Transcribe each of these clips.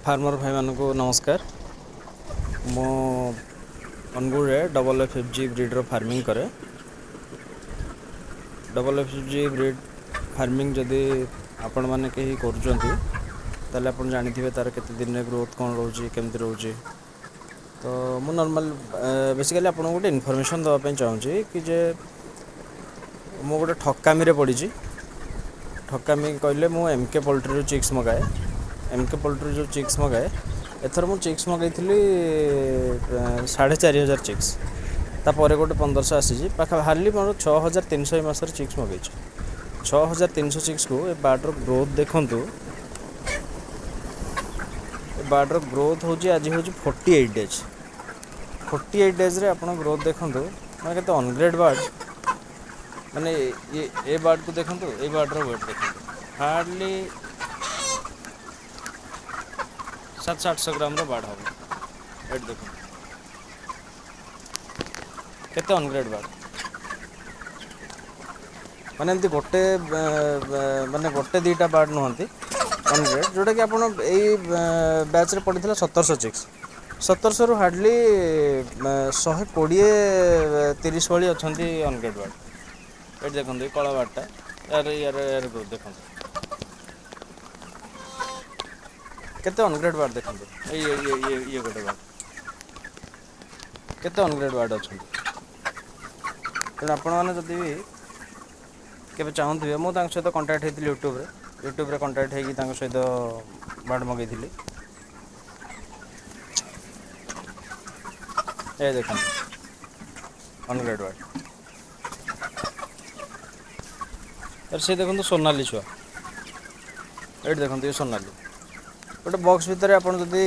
ଫାର୍ମର ଭାଇମାନଙ୍କୁ ନମସ୍କାର। ମୁଁ ଅନୁଗୁଳରେ double F F G breeder farming କରେ। Double F G breed farming ଯଦି ଆପଣମାନେ କେହି କରୁଛନ୍ତି, ତାହେଲେ ଆପଣ ଜାଣିଥିବେ ତା'ର କେତେ ଦିନରେ ଗ୍ରୋଥ୍ କ'ଣ ରହୁଛି, କେମିତି ରହୁଛି। ତ ମୁଁ ନର୍ମାଲ୍ ବେସିକାଲି ଆପଣଙ୍କୁ ଗୋଟେ ଇନଫର୍ମେସନ୍ ଦେବା ପାଇଁ ଚାହୁଁଛି କି ଯେ ମୁଁ ଗୋଟେ ଠକାମିରେ ପଡ଼ିଛି। ଠକାମି କହିଲେ ମୁଁ ଏମ୍ କେ ପୋଲ୍ଟ୍ରିରୁ ଚିକ୍ସ ମଗାଏ। ଏମ୍ କେ ପୋଲ୍ଟ୍ରିରୁ ଯେଉଁ ଚିକ୍ସ ମଗାଏ, ଏଥର ମୁଁ ଚିକ୍ସ ମଗାଇଥିଲି 4500 ଚିକ୍ସ। ତାପରେ ଗୋଟେ 1500 ଆସିଛି, ପାଖା ହାର୍ଡ଼ଲି ମୋର 6300 ଏ ମାସରେ ଚିକ୍ସ ମଗାଇଛି। 6300 ଚିକ୍ସକୁ ଏ ବାର୍ଡ଼ର ଗ୍ରୋଥ୍ ଦେଖନ୍ତୁ। ଏ ବାର୍ଡ଼ର ଗ୍ରୋଥ୍ ହେଉଛି, ଆଜି ହେଉଛି 48 ଡେଜ୍। 48 ଡେଜ୍ରେ ଆପଣ ଗ୍ରୋଥ୍ ଦେଖନ୍ତୁ, ମାନେ କେତେ ଅନଗ୍ରେଡ୍ ବାର୍ଡ଼। ମାନେ ଏ ବାର୍ଡ଼କୁ ଦେଖନ୍ତୁ, ଏଇ ବାର୍ଡ଼ର ୱେଟ୍ ଦେଖନ୍ତୁ, ହାର୍ଡ଼ଲି 700-800 ଗ୍ରାମର ବାର୍ଡ଼ ହେବ। ଏଇଠି ଦେଖନ୍ତୁ କେତେ ଅନଗ୍ରେଡ୍ ବାର୍ଡ଼। ମାନେ ଏମିତି ଗୋଟେ, ମାନେ ଗୋଟେ ଦୁଇଟା ବାର୍ଡ଼ ନୁହନ୍ତି ଅନଗ୍ରେଡ୍, ଯେଉଁଟାକି ଆପଣ ଏଇ ବ୍ୟାଚ୍ରେ ପଡ଼ିଥିଲା 1700 ଚିକ୍ସ। 1700ରୁ ହାର୍ଡ଼ଲି 120-30 ଭଳି ଅଛନ୍ତି ଅନଗ୍ରେଡ୍ ବାର୍ଡ଼। ଏଇଠି ଦେଖନ୍ତୁ ଏଇ କଳା ବାର୍ଡ଼ଟା, ୟାର ଗ୍ରୋଥ୍ ଦେଖନ୍ତୁ କେତେ ଅନଗ୍ରେଡ୍ ବାର୍ଡ଼ ଦେଖନ୍ତୁ। ଏଇ ଇଏ ଗୋଟେ ବାର୍ଡ଼, କେତେ ଅନଗ୍ରେଡ୍ ବାର୍ଡ଼ ଅଛନ୍ତି। ତେଣୁ ଆପଣମାନେ ଯଦି ବି କେବେ ଚାହୁଁଥିବେ, ମୁଁ ତାଙ୍କ ସହିତ କଣ୍ଟାକ୍ଟ ହେଇଥିଲି ୟୁଟ୍ୟୁବରେ କଣ୍ଟାକ୍ଟ ହେଇକି ତାଙ୍କ ସହିତ ବାର୍ଡ଼ ମଗେଇଥିଲି। ଏ ଦେଖନ୍ତୁ ଅନଗ୍ରେଡ୍ ବାର୍ଡ଼। ତାର ସେ ଦେଖନ୍ତୁ ସୋନାଲି ଛୁଆ, ଏଇଠି ଦେଖନ୍ତୁ ଏ ସୋନାଲି। ଗୋଟେ ବକ୍ସ ଭିତରେ ଆପଣ ଯଦି,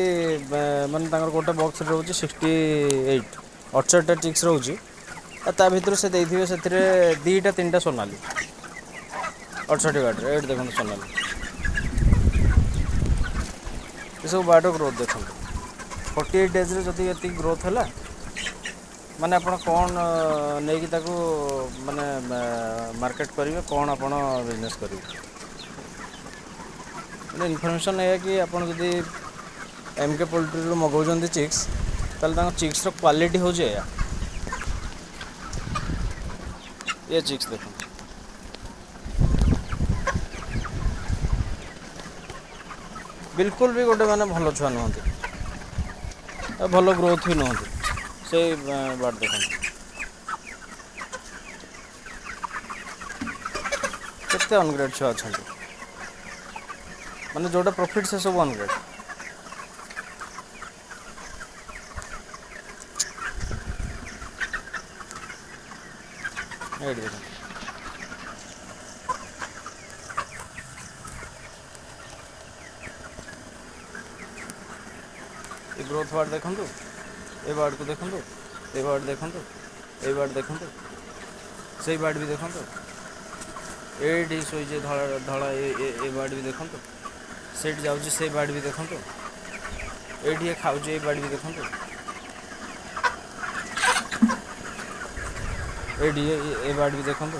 ମାନେ ତାଙ୍କର ଗୋଟେ ବକ୍ସରେ ରହୁଛି 68, 68ଟା ଚିକ୍ସ ରହୁଛି, ଆଉ ତା ଭିତରୁ ସେ ଦେଇଥିବେ ସେଥିରେ 2ଟା 3ଟା ସୋନାଲି 68 ବାର୍ଡ଼ରେ। ଏଇଠି ଦେଖନ୍ତୁ ସୋନାଲି। ଏସବୁ ବାର୍ଡ଼ର ଗ୍ରୋଥ୍ ଦେଖନ୍ତୁ। 48 ଡେଜ୍ରେ ଯଦି ଏତିକି ଗ୍ରୋଥ୍ ହେଲା, ମାନେ ଆପଣ କ'ଣ ନେଇକି ତାକୁ ମାନେ ମାର୍କେଟ୍ କରିବେ, କ'ଣ ଆପଣ ବିଜନେସ୍ କରିବେ। ମାନେ ଇନଫର୍ମେସନ୍ ଏଇଆ କି ଆପଣ ଯଦି ଏମ୍ କେ ପୋଲ୍ଟ୍ରିରୁ ମଗାଉଛନ୍ତି ଚିକ୍ସ, ତାହେଲେ ତାଙ୍କ ଚିକ୍ସର କ୍ୱାଲିଟି ହେଉଛି ଏଇଆ। ଏ ଚିକ୍ସ ଦେଖନ୍ତୁ, ବିଲକୁଲ ବି ଗୋଟେ ମାନେ ଭଲ ଛୁଆ ନୁହନ୍ତି, ଆଉ ଭଲ ଗ୍ରୋଥ୍ ବି ନୁହନ୍ତି। ସେଇ ବାର୍ଡ଼ ଦେଖନ୍ତୁ କେତେ ଅନଗ୍ରେଡ୍ ଛୁଆ ଅଛନ୍ତି, ମାନେ ଯେଉଁଟା ପ୍ରଫିଟ୍ ସେ ସବୁ ଅନଗ୍ରେଡ୍। ଏଇଠି ଦେଖନ୍ତୁ ଏ ଗ୍ରୋଥ୍ ବାର୍ଡ଼ ଦେଖନ୍ତୁ, ଏ ବାର୍ଡ଼କୁ ଦେଖନ୍ତୁ, ଏ ବାର୍ଡ଼ ଦେଖନ୍ତୁ, ଏଇ ବାର୍ଡ଼ ଦେଖନ୍ତୁ, ସେଇ ବାର୍ଡ଼ ବି ଦେଖନ୍ତୁ, ଏଇଠି ଶୋଇଛି ଧଳା ଧଳା ଏ ବାର୍ଡ଼ ବି ଦେଖନ୍ତୁ, ସେଇଠି ଯାଉଛି ସେଇ ବାର୍ଡ଼ ବି ଦେଖନ୍ତୁ, ଏଇଠି ଏ ଖାଉଛି ଏଇ ବାର୍ଡ଼ ବି ଦେଖନ୍ତୁ, ଏଇଠି ଏ ବାର୍ଡ଼ ବି ଦେଖନ୍ତୁ।